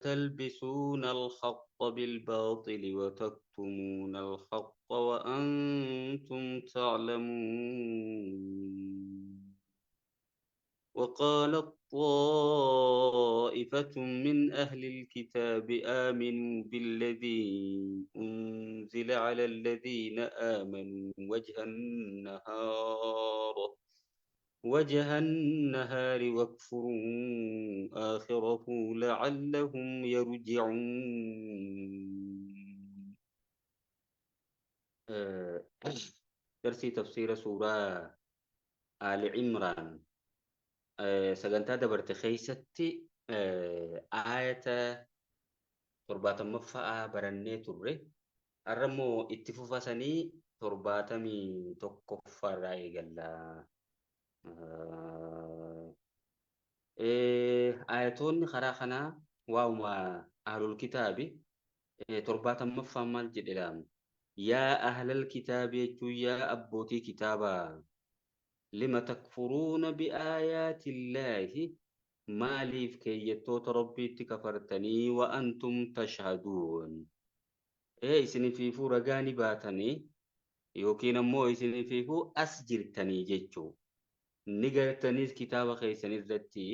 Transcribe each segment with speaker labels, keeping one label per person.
Speaker 1: تلبسون الحق بالباطل وتكتمون الحق وأنتم تعلمون. وقالت طائفة من أهل الكتاب آمنوا بالذي أنزل على الذين آمنوا وجه النهار واكفروا آخره لعلهم يرجعون. آه، درسي تفسير سورة آل عمران. Sagantaa dabarte keessatti aayata 70ffaa barannee turre. Har'a immoo itti fufasanii 71ffaa irraa eegalla. Aayatoonni karaa kanaa waa'uma ahlul kitaabi 70ffaan maal jedhe laamu? Yaa ahlal kitaabi jechuun yaa abbootii kitaabaa. Lima takfuruuna biaayaati illaahi, maaliif keeyyattoota rabbiitti kafartanii, wa antum tashhaduun, isinifiifuu ragaa ni baatanii yookiin ammoo isinifiifuu as jirtanii jechuu ni gartaniis kitaaba keessan irratti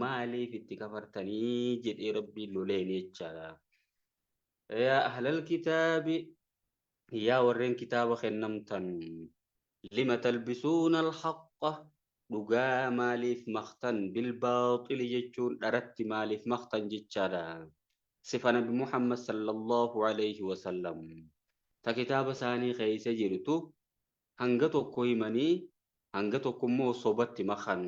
Speaker 1: maaliif itti kafartanii jedhee rabbiin loleen jechaadha. Yaa ahlal kitaabi, yaa warreen kitaaba kennamtan, lima talbisuuna alhaqqa, dhugaa maaliif maktan, bilbaaxili jechuun dharatti maaliif maktan jechaadha. Sifa Nabi Muhammad sallallahu alayhi wasallam ta kitaaba isaanii keessa jirtu hanga tokko himanii hanga tokko immoo sobatti makan.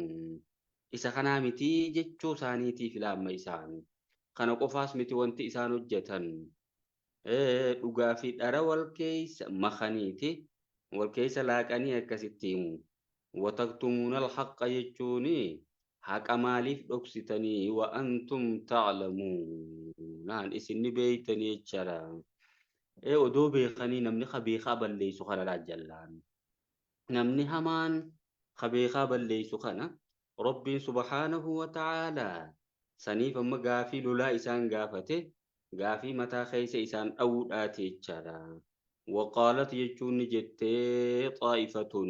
Speaker 1: Isa kanaa miti jechuu isaaniitiif ilaamma isaan. Kana qofaas miti wanti isaan hojjetan. Dhugaa fi dhara wal keessa makaniiti wal keessa laaqanii akkasitti himu. Wataktuumuuna alhaqqa jechuun haqa maaliif dhoksitanii, wa antum ta'lamuun, isin ni beeytanii jechaadha. Odoo beekanii namni beekaa balleessu kana jallaan. Namni hamaan beekaa balleessu kana Rabbiin subhaanahu wa ta'aalaa saniif amma gaafii lolaa isaan gaafate, gaafii mataa keessa isaan dhawuudhaati jechaadha. Waqaalat jechuun ni jettee, xaa'ifatun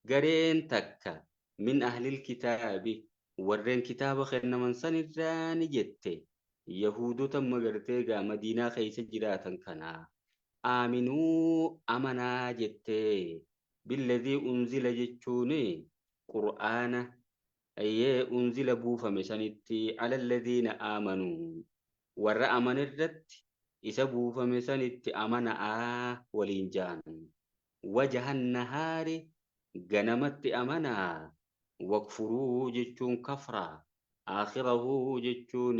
Speaker 1: gareen takka, min ahlil kitaabi warreen kitaaba kennaman sanirraa ni jette, yahuudota magartee gaa Madiinaa keessa jiraatan kana, aaminuu amanaa jettee, billadhii unzila jechuun qur'aana ayyee unzila buufame sanitti, ala alladhiina aamanuu warra amanirratti isa buufame sanitti amana'aa waliin ja'an, wajahan nahaari ganamatti amanaa, wakfuruu jechuun kafraa, aakhirahuu jechuun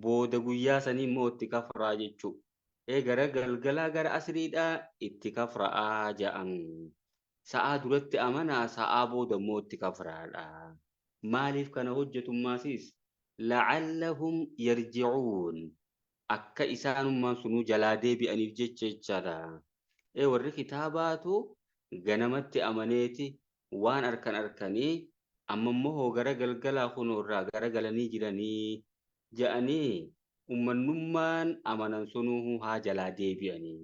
Speaker 1: booda guyyaa sanii immoo itti kafraa jechuu, gara galgalaa gara asriidhaa itti kafra'aa ja'an. Sa'aa duratti amanaa, sa'aa booda immoo itti kafraadha. Maaliif kana hojjetummaasiis? La'allahum yarji'uun, akka isaanummaan sunuu jalaa deebi'aniif jecha jechaadha. Warri kitaabaatu ganamatti amaneeti waan arkan arkanii amma immoo gara galgalaa kunoo irraa gara galanii jiranii ja'anii ummannummaan amanan sunuu haa jalaa deebi'anii.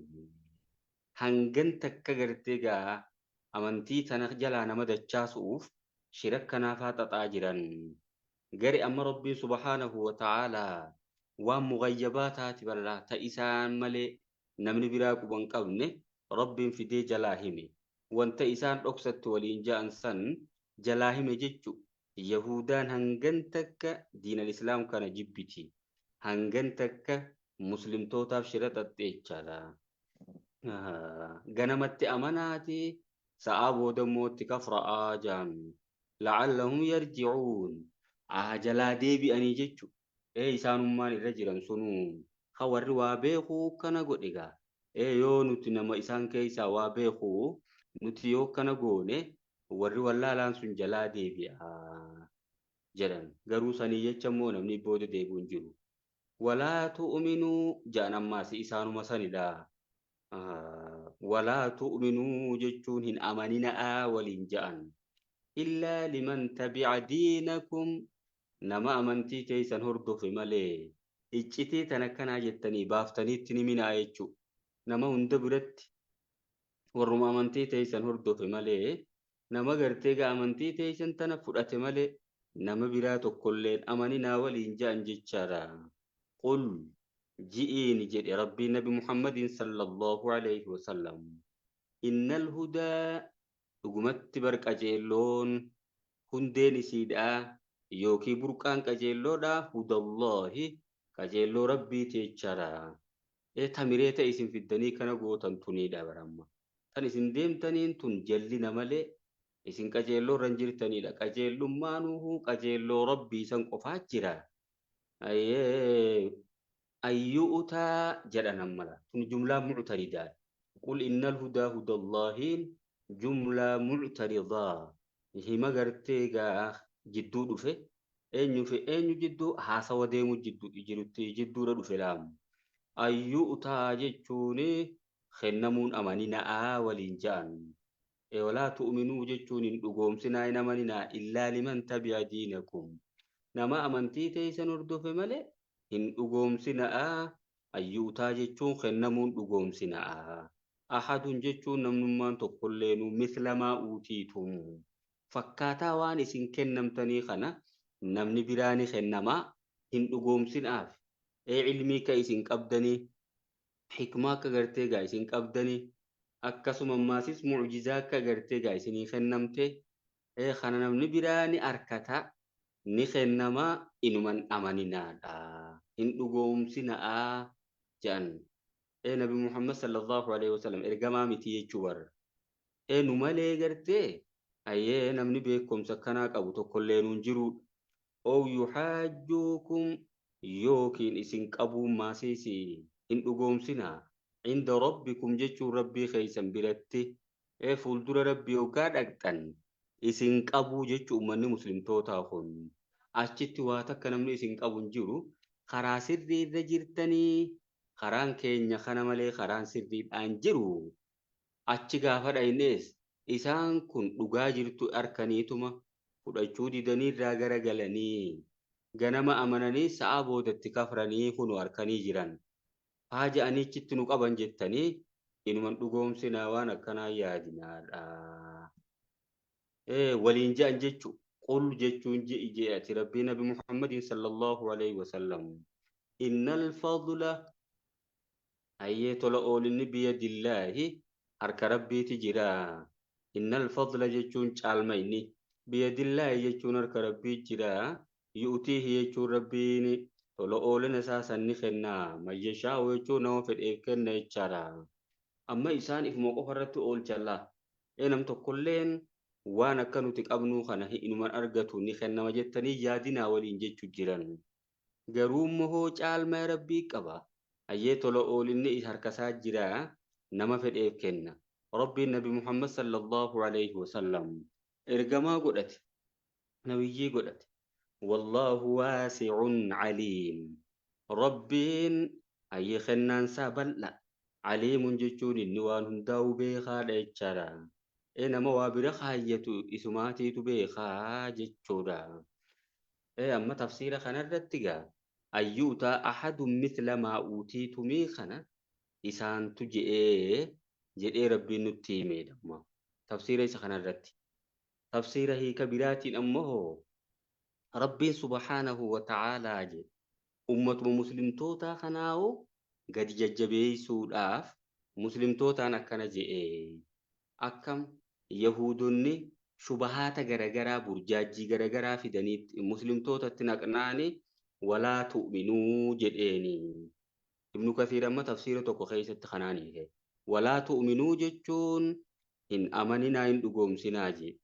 Speaker 1: Hangan takka gartee gaa amantii tana jalaa nama dachaasuuf shira kanaafaa xaxaa jiran. Gari amma Rabbiin subhaanahu wa ta'aalaa waan mughayyabaa taati bal'aa ta isaan malee namni biraa quba hin qabne Rabbiin fidee jalaa hime. Wanta isaan dhoksatti waliin ja'an san jalaa hime jechu. Yahudaan hangan takka diinal islaam kana jibbiti. Hangan takka muslimtootaaf shira xaxxe jechaadha. Ganamatti amanaati sa'aa booda immoo itti kafra'aa ja'an. La'allahum yarji'uun. Jalaa deebi'anii jechu. Isaanummaan irra jiran sunuu ka warri waa beekuu kana godhe gaa. Yoo nuti nama isaan keessaa waa beekuu nuti yoo kana goone warri wallaalaan sun jalaa deebi'a jedhan. Garuu sanii jecha immoo namni booda deebi'u hin jiru. Walaa tu'minuu ja'an ammaas isaanuma sanidha. Walaa tu'minuu jechuun hin amanina'aa waliin ja'an. Illaa liman tabi'a diinakum, Nama amantii teeysan hordofe malee iccitii tan akkanaa jettanii baaftaniitti ni minaa jechuu. Nama hunda biratti warruma amantii teeysan hordofe malee nama gartee gaa amantii teeysan tana fudhate malee nama biraa tokkolleen amaninaa waliin ja'an jechaadha. Qul ji'iin jedhe Rabbii Nabi Muhammadin sallallahu alayhi wasallam. Innal hudaa dhugumatti bar qajeelloon hundeen isiidha yookiin burqaan qajeelloodha hudallahi qajeelloo Rabbiiti jechaadha. Tamiree ta'e isin fiddanii kana gootan tuniidha baramma. Tan isin deemtaniin tun jallina malee isin qajeelloo irra hin jirtanidha. Qajeellummaanuu qajeelloo Rabbii san qofaa jira. Ayyu'utaa jedhan ammala. Tun jumlaa muctaridaa. Qul innal hudaa hudallaahiin jumlaa muctaridaa. Hima gartee gaa jidduu dhufe. Eenyu fi eenyu jidduu haasawa deemu jirutti jidduudha dhufe laamu. Ayyu'utaa jechuun kennamuun amaninaa waliin ja'an. Walaa tu'minuu jechuun hin dhugoomsinaa hin amaninaa illaa liman tabi'a diinakum. Nama amantii teessan hordofe malee hin dhugoomsinaa. Ayyuutaa jechuun kennamuun dhugoomsinaa. Ahadun jechuun namnummaan tokkolleenu misla maa uutiitum. Fakkaataa waan isin kennamtanii kana namni biraa ni kennamaa hin dhugoomsinaaf. Ilmii ka isin qabdanii, hikmaa akka gartee gaa isin qabdanii, akkasuma ammaasis mucjizaa akka gartee gaa isinii kennamte kana namni biraa ni arkata ni kennamaa inuman amaninaadha. Hin dhugoomsinaa jedhan. Nabi Muhammad sallallahu alaihi wasallam ergamaa miti jechuu warra. Nu malee gartee ayyee namni beekumsa akkanaa qabu tokkollee nuun jirudha. Ow yuhaajjuukum yookiin isin qabuun maasiisi hin dhugoomsinaa. Inda rabbikum jechuun Rabbii keessan biratti fuuldura Rabbii hoggaa dhaqxan isin qabuu jechuu uummanni muslimtootaa kun achitti waa takka namni isin qabu hin jiru. Karaa sirrii irra jirtanii karaan keenya kana malee karaan sirriidhaan jiru. Achi gaafa dhaynees isaan kun dhugaa jirtu harkaniituma fudhachuu didanii irraa garagalanii ganama amananii sa'a boodatti kafranii kunu harkanii jiran. Haa ja'anii achitti nu qaban jettanii inuman dhugoomsinaa waan akkanaa yaadinaadha. Waliin ja'an jechu qul jechuun je'i je'ati Rabbii Nabi Muhammadin sallallahu alaihi wasallam. Innal fadla ayyee tola oolinni biyadillaahi harka Rabbiiti jira. Innal fadla jechuun caalma inni biyadillaahi jechuun harka Rabbii jira. Yu'tiihi jechuun Rabbiin tola oolina isaa sanni kenna. Mayyashaa'u jechuun nama fedheef kenna jechaadha. Amma isaan ifuma qofa irratti oolchalla. Nam tokkolleen waan akka nuti qabnuu kana inuman argatu ni kennama jettanii yaadinaa waliin jechuu jiran. Garuu immoo caalmaa Rabbii qaba. Ayyee tola oolinni harka isaa jira nama fedheef kenna. Rabbiin Nabi Muhammad sallallahu alaihi wasallam ergamaa godhate, nabiyyii godhate. Wallaahu waasi'un aliim. Rabbiin ayyee kennaan isaa bal'a. Aliimun jechuun inni waan hundaa'u beekaadha jechaadha. Nama waa bira kaayyatu isumaatiitu beekaa jechuudha. Amma tafsiira kanarratti gaa ayyuutaa ahadun mithla maa uutiitumii kana isaantu je'ee jedhee Rabbiin nutti himeedha. Tafsiira isa kanarratti. Tafsiira hiika biraatiin ammoo Rabbiin subhaanahu wa ta'aalaa jedhe ummatuma muslimtootaa kanaa'u gadi jajjabeessuudhaaf muslimtootaan akkana je'ee. Akkam Yahuudonni shubahaata garagaraa burjaajjii garagaraa fidanii muslimtootatti naqnaani walaa tu'minuu jedheeni. Ibnu Kathiir amma tafsiira tokko keessatti kanaan hiike. Walaa tu'minuu jechuun hin amaninaa hin dhugoomsinaa jedhe.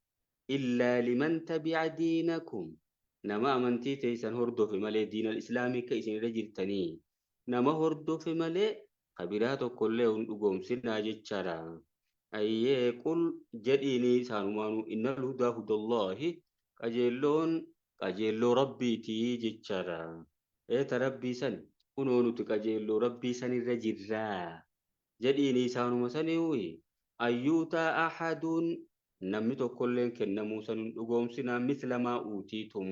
Speaker 1: Illaa liman tabi'a diinakum. Nama amantii teessan hordofe malee diinal islaamii akka isin irra jirtanii nama hordofe malee kabiraa tokkollee hin dhugoomsinaa jechaadha. Ayyee qul jedhiini isaanumaanuu innal hudaa hudallaahi qajeelloon qajeelloo Rabbiitii jechaadha. Ta Rabbii san kunoo nuti qajeelloo Rabbii sanirra jirraa jedhiini isaanuma sanii ayyuutaa ahaduun namni tokkolleen kennamuu san hin dhugoomsinaa misla maa uutiitum.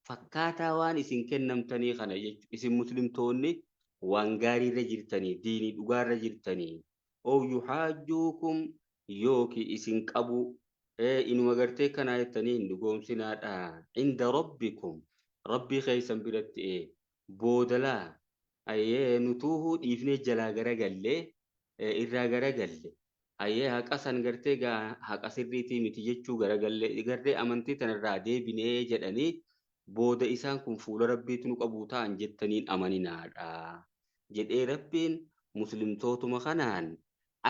Speaker 1: Fakkaataa waan isin kennamtanii kana jechuudha. Isin muslimtoonni waan gaariirra jirtanii, diinii dhugaarra jirtanii. Oo yuhaajjuukum yookiin isin qabu inuma gartee kanaa jettanii hin dhugoomsinaadha. Inda rabbikum rabbii keessan biratti boodalaa nutuuhuu dhiifnee jalaa garagallee irraa garagalle. Ayyee haqa san gartee haqa sirriitii miti jechuu garagallee gartee amantii tanarraa deebinee jedhanii booda isaan kun fuula rabbiitu nu qabuu ta'an jettaniin amaninaadha. Jedhee rabbiin muslimtootuma kanaan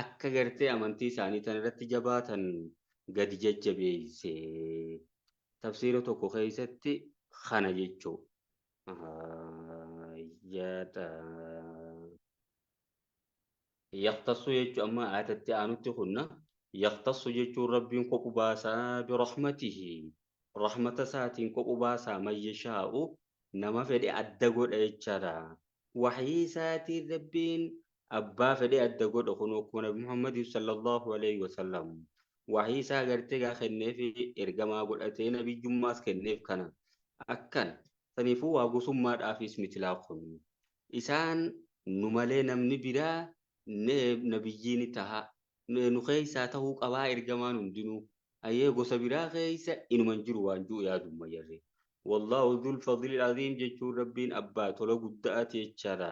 Speaker 1: akka gartee amantii isaanii tanarratti jabaatan gadi jajjabeesse. Tafsiira tokko keessatti kana jechuu. Yaqtassu jechuun amma aayatatti aanutti kunna yaqtassu jechuun rabbiin kophu baasaa birahmatihi rahmata isaatiin kophu baasaa man yashaa'u nama fedhe adda godha jechaadha. Waxyii isaatiin rabbiin abbaa fedhe adda godha kun akkuma Nabi Muhammad sallallahu alaihi wasallam waxyii isaa gartee gaa kenneef ergamaa godhatee nabiyyummaas kenneef kana akkana saniifuu waa gosummaadhaafis miti kun isaan nu malee namni biraa nabiyyiin taha nu keessaa tahuu qabaa ergamaan hundinuu ayyee gosa biraa keessa inuman jiru waan jiru yaadumma jarre wallaahu dhul fadli aziim jechuun rabbiin abbaa tola guddaati jechaadha.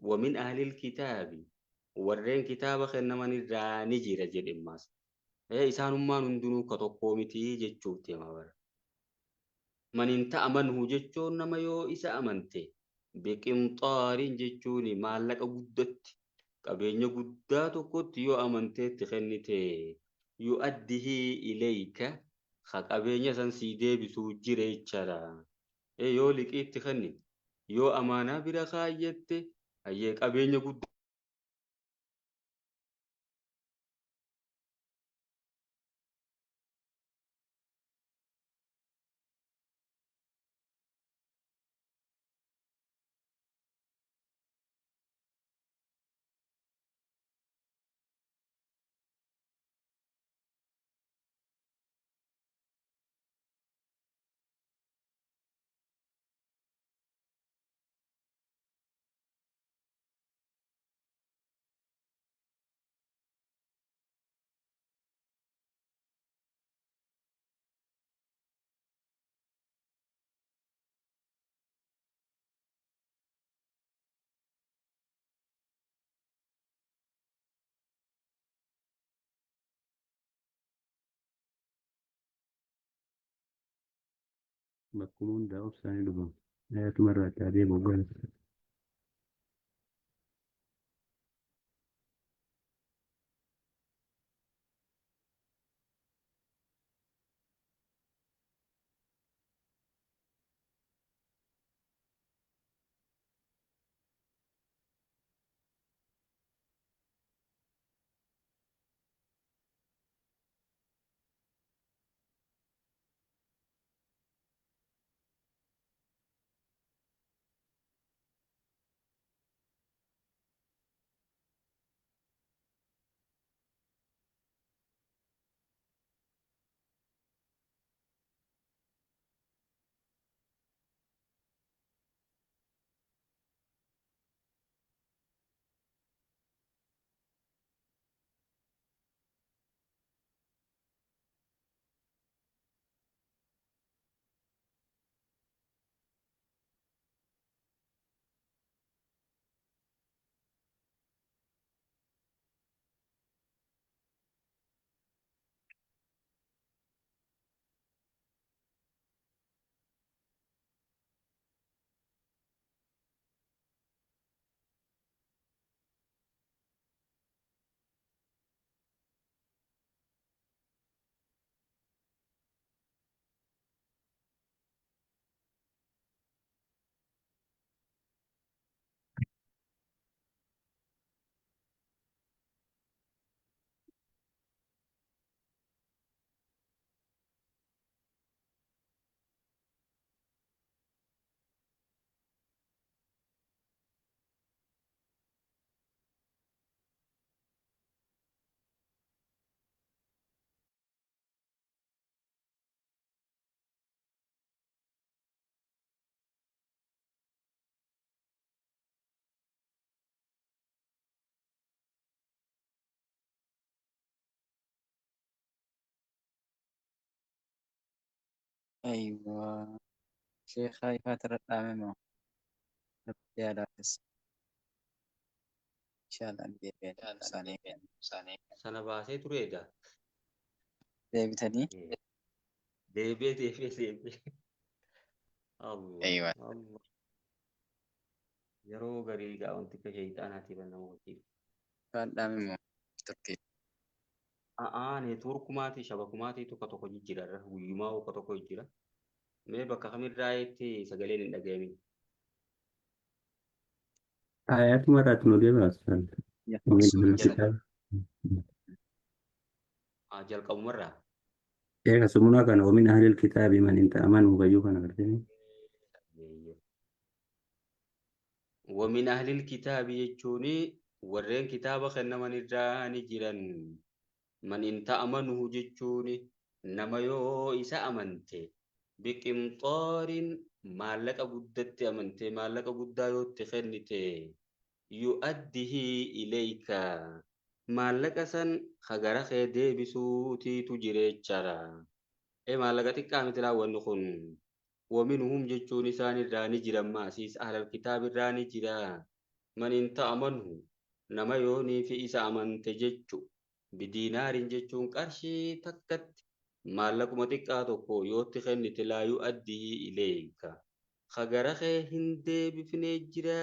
Speaker 1: Wamin ahlil kitaabi warreen kitaaba kennaman irraa ni jira jedhe ammaas. Isaanummaan hundinuu ka tokkoo miti jechuuf deema bara. Man hin ta'amanhu jechuun nama yoo isa amante biqinxaariin jechuun maallaqa guddatti qabeenya guddaa tokkotti yoo amanteetti kennite yu'addihii ilayka ka qabeenya san sii deebisuu jira jechaadha. Yoo liqiitti kennite yoo amaanaa bira kaayyette hayyee qabeenya guddaa
Speaker 2: Bakkuma hundaa obsaan dhufa. Ayatuma irraa itti adeemu gala.
Speaker 3: Aywa. Sheekha ifaata irra dhaame moo? Rabbi yaa laafis. Inshallah ni deebi'an isaanii
Speaker 1: Sana baasee tureedha.
Speaker 3: deebitanii.
Speaker 1: Deebi'ee deebi'ee deebi'ee. Allah
Speaker 3: Aywa.
Speaker 1: Allah. Yeroo garii gaa wanti akka sheeyxaanaatiif nama hojii.
Speaker 3: Ifaan dhaame moo? Turkii.
Speaker 1: A'aa neetwoorkumaatii shabakumaatii tokko tokko jijjiira irra guyyumaa tokko tokko jijjiira. Mee bakka kamirraa itti sagaleen hin dhagayamin.
Speaker 2: Ayatuma irratti nu deebi'aa. ومن أهل الكتاب
Speaker 1: Jalqabumarraa.
Speaker 2: إيه سمونا كان ومن أهل الكتاب من إن تأمنه غيو كان عرفتني.
Speaker 1: ومن أهل الكتاب jechuun warreen kitaaba kennaman irraa ni jiran. Man in ta'amanuhu jechuun nama yoo isa amante biqimxoorin maallaqa guddatti amante maallaqa guddaa yoo itti kennite yu'addihi ilayka maallaqa san hagara kee deebisuutiitu jireechara. E maallaqa xiqqaa miti raawwanni kun. ومنهم jechuun isaan irraa ni jiran maasiis ahlal kitaab irraa ni jira. Man in ta'amanhu nama yoonii fi isa amante jechu bidiinaarin jechuun qarshii takkatti maallaquma xiqqaa tokko yootti kennite laa yu'addii ilayka. Hagara kee hin deebifnee jira.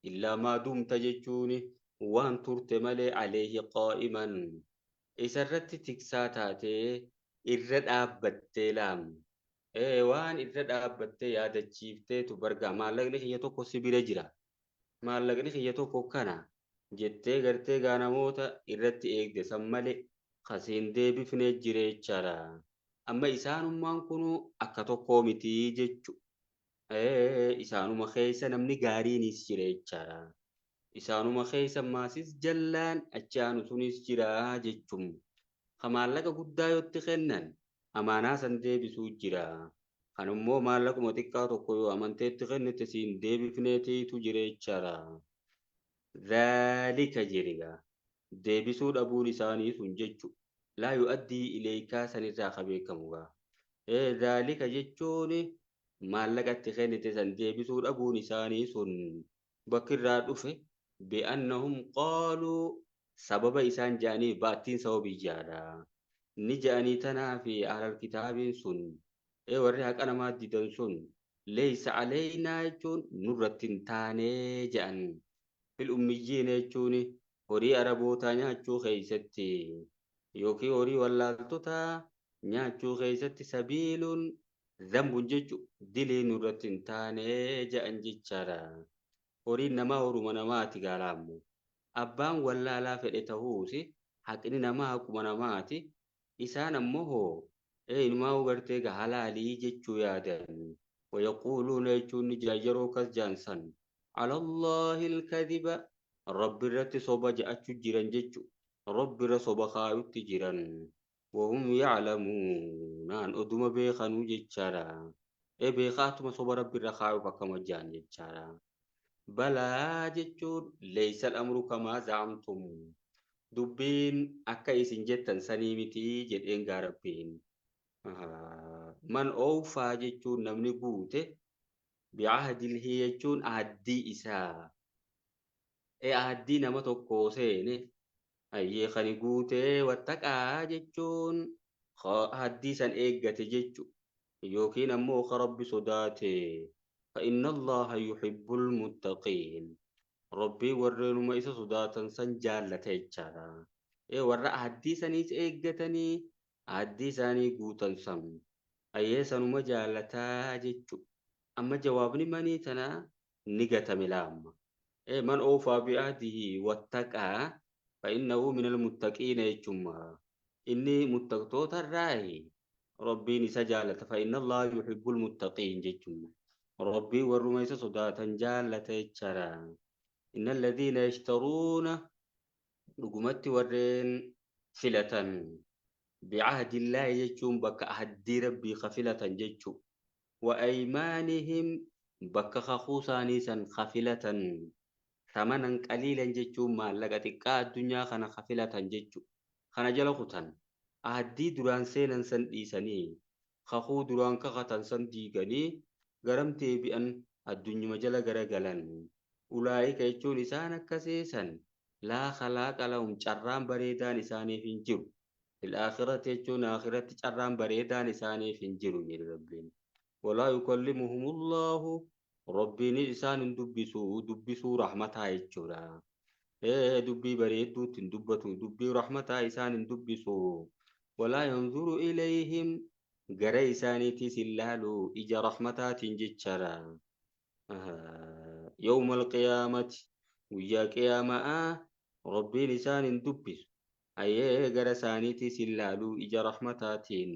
Speaker 1: Illaa maa dumta jechuun waan turte malee aleehi qaa'iman. Isarratti tiksaa taatee irra dhaabbattee laam. Waan irra dhaabbattee yaadachiifteetu bargaa maallaqni kiyya tokko si bira jira. Maallaqni kiyya tokko kana jettee gartee gaa namoota irratti eegde san malee kasiin deebifnee jireechaadha. Amma isaanummaan kunuu akka tokkoo mitii jechu. Isaanuma keessa namni gaariinis jira jechaadha. Isaanuma keessa maasis jallaan achi aanu sunis jira jechuun. Ka maallaqa guddaa yootti kennan amaanaa san deebisuu jira. Kan immoo maallaquma xiqqaa tokko yoo amanteetti kennite siin deebifneetiitu jira jechaadha. Dhaalika jiriga. Deebisuu dhabuun isaanii sun jechu. Laa yu'addii ileeykaa sanirraa ka beekamugaa. Dhaalika jechuun maallaqatti kennite san deebisuu dhabuun isaanii sun bakki irraa dhufe bi'annahum qaaluu sababa isaan ja'aniif baattiin sababiyyaadha. Ni ja'anii tanaa fi ahlal kitaabiin sun warri haqa namaa didan sun leeysa aleeynaa jechuun nurratti hin taanee ja'an. Fil ummiyyiin jechuun horii arabootaa nyaachuu keessatti yookiin horii wallaaltotaa nyaachuu keessatti sabiiluun dhanbuun jechuun dilii nurratti hin taanee ja'an jechaadha. Horiin namaa horuma namaati gaalaammu. Abbaan wallaalaa fedhe ta'uus haqni namaa haquma namaati. Isaan ammoo hoo inumaa gartee halaalii jechuu yaadan. Wayaquuluuna jechuun ni jira yeroo kas jaansan. Alallaahi ilkadiba rabbi irratti soba je'achuu jiran jechu. Rabbi irra soba kaayutti jiran. Wahum yaclamuunaan oduma beekanuu jechaadha. Beekaatuma soba rabbi irra kaayuuf akkama jaan jechaadha. Balaa jechuun leeysa al'amru kamaa zacamtum. Dubbiin akka isin jettan sanii mitii jedheen gaa rabbiin. Man oofaa jechuun namni guute bicahdilhii jechuun ahaddii isaa. Ahaddii nama tokkoo seene ayyee kani guutee wattaqaa jechuun ahaddii san eeggate jechu yookiin ammoo ka rabbi sodaate. فإن الله يحب المتقين. ربي warreenuma isa sodaatan san jaallata jechaadha. Warra ahaddii saniis eeggatanii ahaddii isaanii guutan san ayyee sanuma jaalataa jechu. Amma jawaabni manii tanaa ni gatame laamma. Man oofaa bi'ahdihi wattaqaa fa'innahu min almuttaqiina jechumma. Inni muttaqtootarraayi rabbiin isa jaalata fa'inna allaha yuhibbu almuttaqiin jechumma. Rabbii warruma isa sodaatan jaallata jechaadha. Inna alladhiina yashtaruuna dhugumatti warreen filatan bicahdillaahi jechuun bakka ahaddii rabbii ka filatan jechu. Wa aymaanihim bakka kakuu isaanii san ka filatan. Thamanan qaliilan jechuun maallaqa xiqqaa addunyaa kana ka filatan jechu. Kana jala kutan ahaddii duraan seenan san dhiisanii Kakuu duraan kakatan san diiganii garam deebi'an addunyuma jala garagalan. Ulaa'ika jechuun isaan akkasiisan laa khalaaqa lahum carraan bareedaan isaaniif hin jiru. Fil aakhirati jechuun aakhiratti carraan bareedaan isaaniif hin jiru jedhe Rabbiin. Walaa yukallimuhumullaahu Rabbiin isaan hin dubbisu dubbisuu rahmataa jechuudha. Dubbii bareedduutti hin dubbatu dubbii rahmataa isaan hin dubbisu. Walaa yanzuru ilayhim gara isaaniitis hin laalu ija rahmataatiin jechaadha. Yawma alqiyaamati guyyaa qiyaamaa Rabbiin isaan hin dubbisu. Ayyee gara isaaniitis hin laalu ija rahmataatiin.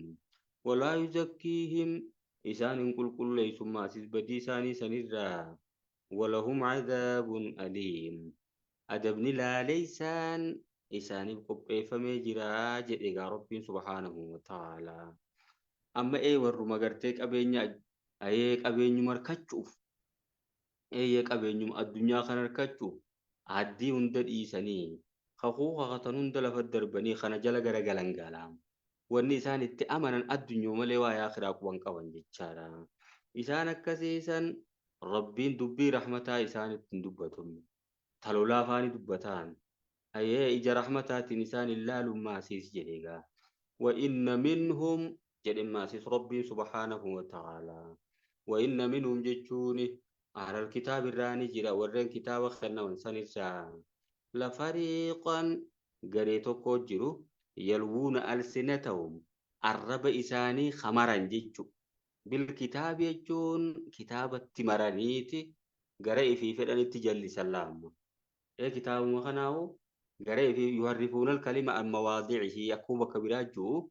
Speaker 1: Walaa yuzakkiihim isaan hin qulqulleessu maasis badii isaanii sanirraa. Walahum cadaabun aliim. Adabni laaleessaan isaaniif qopheeffamee jira jedhe egaa Rabbiin subhaanahu wa ta'aalaa. Amma warruma gartee qabeenya ayee qabeenyuma harkachuuf eeyyee qabeenyuma addunyaa kana harkachuuf addii hunda dhiisanii kakuu kakatan hunda lafa darbanii kana jala garagalan galaam. Wanni isaan itti amanan addunyoo malee waa'ee akhiraa quban qaban jechaadha. Isaan akkasiisan Rabbiin dubbii rahmataa isaanitti hin dubbatu. Talolaa afaanii dubbataan. Ayee ija rahmataatiin isaan hin laalun maasiis jedhe egaa. Wa inna minhum jedhe maasiis Rabbiin subhaanahu wa ta'aalaa. Wa inna minhum jechuun ahlal kitaab irraa ni jira warreen kitaaba kennaman sanirraa. Lafariiqan garee tokko jiru yalwuuna alsinatahum arraba isaanii kamaran jechuudha. Bilkitaabi jechuun kitaabatti maraniiti gara ifii fedhanitti jallisan laamma. Kitaabuma kanaa'u gara ifii yuharrifuuna alkalima an mawaadicihi akkuma bakka biraa jiru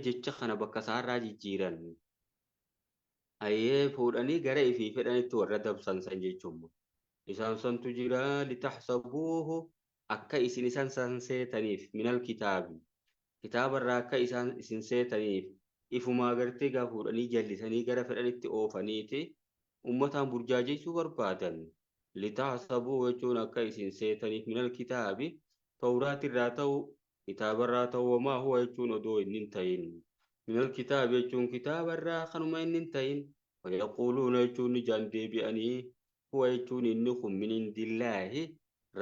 Speaker 1: jecha kana bakka isaarraa jijjiiran. Ayyee fuudhanii gara ifii fedhanitti warra dabsan san jechuudha. Isaan santu jira litaxsabuuhu akka isin isan san seetaniif minal kitaabi. Kitaabarraa akka isaan isin seetaniif ifumaa gartee gaa fuudhanii jallisanii gara fedhanitti oofaniiti ummataan burjaajeessuu barbaadan. Litaxsabuu jechuun akka isin seetaniif minal kitaabi tawraatirraa ta'u kitaabarraa ta'u wamaa huwa jechuun odoo inni hin ta'in. Minal kitaabi jechuun kitaabarraa kanuma inni hin ta'in. Wayaquuluuna jechuun ni jaan deebi'anii huwa jechuun inni kun min indillaahi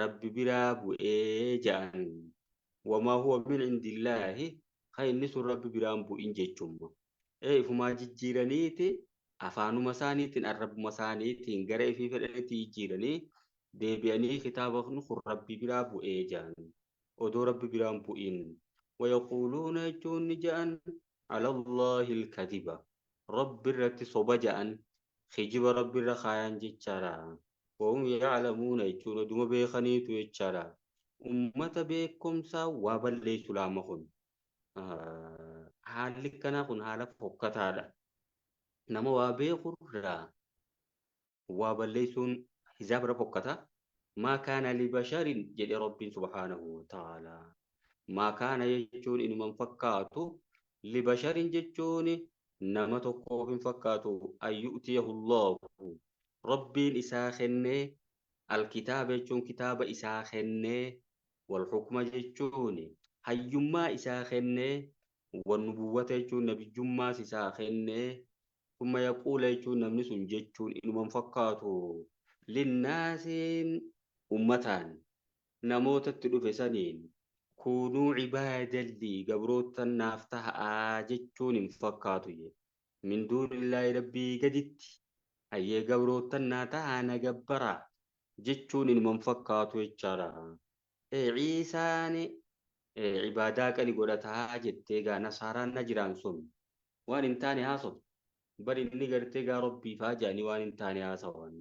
Speaker 1: rabbi biraa bu'ee ja'an. Wamaa huwa min indillaahi kan inni sun rabbi biraan bu'in jechuudha. Ifumaa jijjiiraniiti afaanuma isaaniitiin arrabuma isaaniitiin gara ifii fedhanitti jijjiiranii deebi'anii kitaaba kun rabbi biraa bu'ee ja'an. Odoo rabbi biraan bu'in. Wayaquuluuna jechuun ni ja'an ala Allaahi alkadiba. Rabbi irratti soba ja'an kijiba rabbi irra kaayan jechaadha. Wahum ya'lamuuna jechuun oduma beekaniitu jechaadha. Ummata beekumsaa waa balleessu laama kun. Haalli kanaa kun haala fokkataadha. Nama waa beekurraa waa balleessuun hisaabra fokkata. Maa kaana libasharin jedhe Rabbiin subhaanahu wa ta'aalaa. Maa kaana jechuun inuma hin fakkaatu. Libasharin jechuun nama tokkoof hin fakkaatu. An yu'tiyahu Allaahu. Rabbiin isaa kennee alkitaaba jechuun kitaaba isaa kennee walhukma jechuun hayyummaa isaa kennee wannubuwwata jechuun nabiyyummaas isaa kennee thumma yaquula jechuun namni sun jechuun inuma hin fakkaatu. Linnaasiin ummataan namootatti dhufe saniin kunuu cibaadallii gabroottan naaf ta'aa jechuun hin fakkaatu jedhe. Min duunillaahi rabbii gaditti ayyee gabroottan naa ta'aa na gabbaraa jechuun inuma hin fakkaatu jechaadha. Ciisaan ibaadaa qani godhataa jettee gaa nasaaraan na jiraan sun waan hin taane haasoftu. Bari inni gartee gaa rabbiifaa jedhanii waan hin taane haasawan.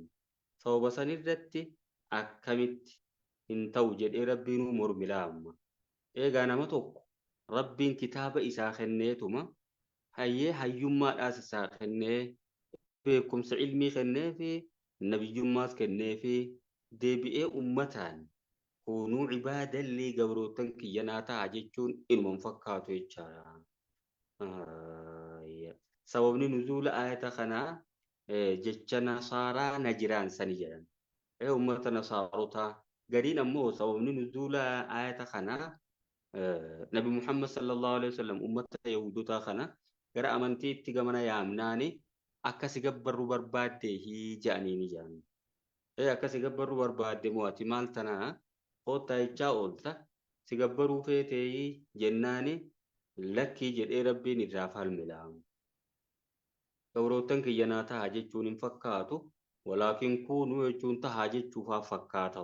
Speaker 1: Sababa sanirratti akkamitti hin ta'u jedhee rabbiinuu mormi laamma. Eegaa nama tokko rabbiin kitaaba isaa kenneetuma hayyee hayyummaadhaas isaa kennee beekumsa ilmii kennee fi nabiyyummaas kennee fi deebi'ee ummataan kunuu cibaadallii gabroottan kiyyanaa ta'a jechuun inuma hin fakkaatu jechaadha. Sababni nuzuula ayata kanaa jecha nasaaraa najiraan sani jedhan. Ummata nasaarotaa gariin ammoo sababni nuzuula ayata kanaa Nabi Muhammad sallallahu alaihi wasallam ummata Yahudotaa kana Gara amantiitti gamana yaamnaani akka si gabbarru barbaadde hii ja'anii ja'an. Akka si gabbarru barbaadde moo ati maal tanaa koottaa jechaa oolta si gabbaruu feetee jennaani lakkii jedhee rabbiin irraa falme laamu. Gabroottan kiyya naa tahaa jechuun hin fakkaatu. Walaakin kuunuu jechuun tahaa jechuufaa fakkaata.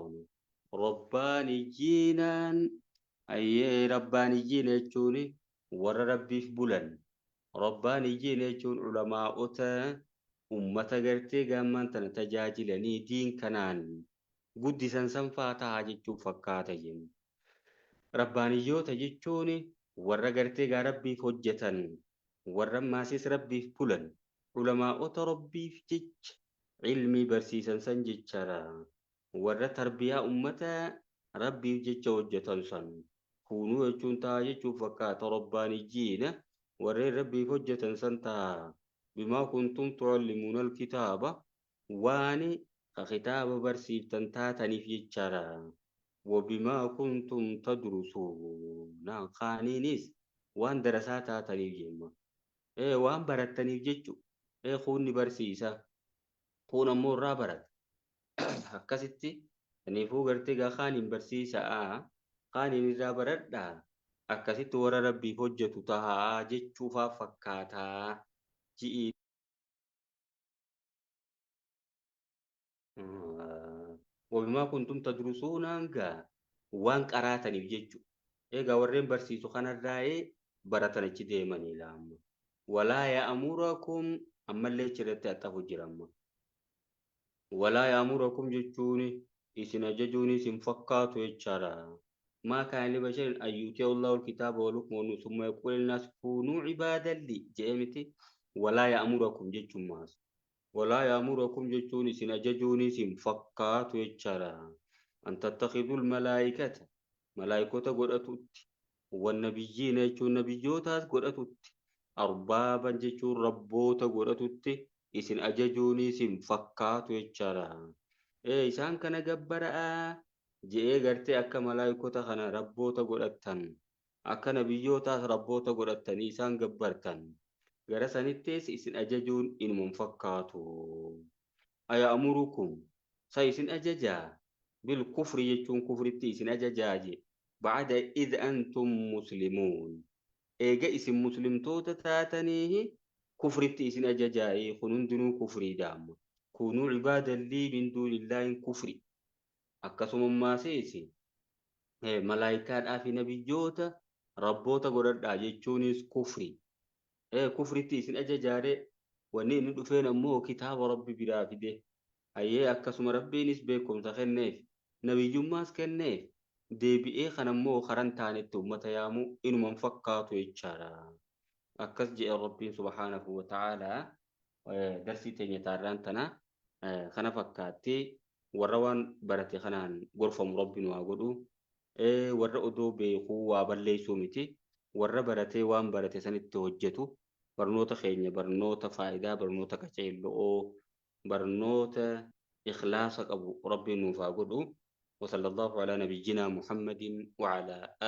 Speaker 1: Rabbaaniyyiinaan ayyee rabbaaniyyiin jechuun warra rabbiif bulan. Rabbaaniyyiin jechuun ulamaa'ota ummata gartee gaammaan tana tajaajilanii diin kanaan guddisan sanfaa tahaa jechuuf fakkaata jennu. Rabbaaniyyoota jechuun warra gartee gaa rabbiif hojjetan, warra maasis rabbiif bulan, ulamaa'ota rabbiif jecha ilmii barsiisan san jechaadha. Warra tarbiyaa ummata rabbiif jecha hojjetan san. Kuunuu jechuun ta'a jechuuf fakkaata rabbaaniyyiina warreen rabbiif hojjetan san ta'a. Bimaa kuntum tu'allimuuna alkitaaba waan ka kitaaba barsiiftan taataniif jechaadha. Wabimaa kuntum tadrusuuna kaaniinis waan darasaa taataniif jemma. Waan barattaniif jechu. Kuunni barsiisa. Kuun ammoo irraa barata. Akkasitti kanaafuu gartee gaa kaaniin barsiisaa kaaniin irraa baradhaa akkasitti warra rabbiif hojjetu tahaa jechuufaa fakkaataa ji'i. Wabimaa kuntum tadrusuunaan gaa waan qaraataniif jechu. Egaa warreen barsiisu kanarraa'ee baratan achi deemanii laamma. Walaa ya'murakum ammallee achirratti haxafu jira amma. Walaa ya'murakum jechuun isin ajajuun isin fakkaatu jechaadha. Maa kaana libasharin an yu'tiyahu Allahu al-kitaaba wal hukma summa yaquulu linnaasi kuunuu ibaadan lii jedhee miti. Walaa ya'murakum jechuun maas. Walaa ya'murakum jechuun isin ajajuun isin fakkaatu jechaadha. An tattakhidul malaayikata malaayikota godhatutti wannabiyyiina jechuun nabiyyootaas godhatutti arbaaban jechuun rabboota godhatutti isin ajajuun isin fakkaatu jechaadha. Isaan kana gabbara'aa je'ee gartee akka malaayikota kana rabboota godhattan akka nabiyyootaas rabboota godhattanii isaan gabbartan gara sanittis isin ajajuun inuma hin fakkaatu. Aya'murukum sa isin ajajaa bil kufri jechuun kufritti isin ajajaa je ba'ada id antum muslimuun eega isin muslimtoota taatanii kufritti isin ajajaa'ee kun hundinuu kufriidha amma. Kunuu cibaadallii min duunillaahin kufri. Akkasuma ammaas malaayikaadhaa fi nabiyyoota rabboota godhadhaa jechuunis kufri. Kufritti isin ajajaare wanni inni dhufeen ammoo kitaaba rabbi biraa fide. Hayyee akkasuma rabbiinis beekumsa kenneef nabiyyummaas kenneef deebi'ee kan ammoo karan taanetti ummata yaamuu inuma hin fakkaatu jechaadha. Akkas jedhe rabbiin subhaanahu wa ta'aalaa darsii teenya taarraan tana kana fakkaatti warra waan barate kanaan gorfamu rabbi nu haa godhu. Warra odoo beekuu waa balleessuu miti. Warra baratee waan barate sanitti hojjetu barnoota keenya barnoota faayidaa barnoota qaceelloo barnoota ikhlaasa qabu rabbiin nuuf haa godhu. وصلى الله على نبينا محمد وعلى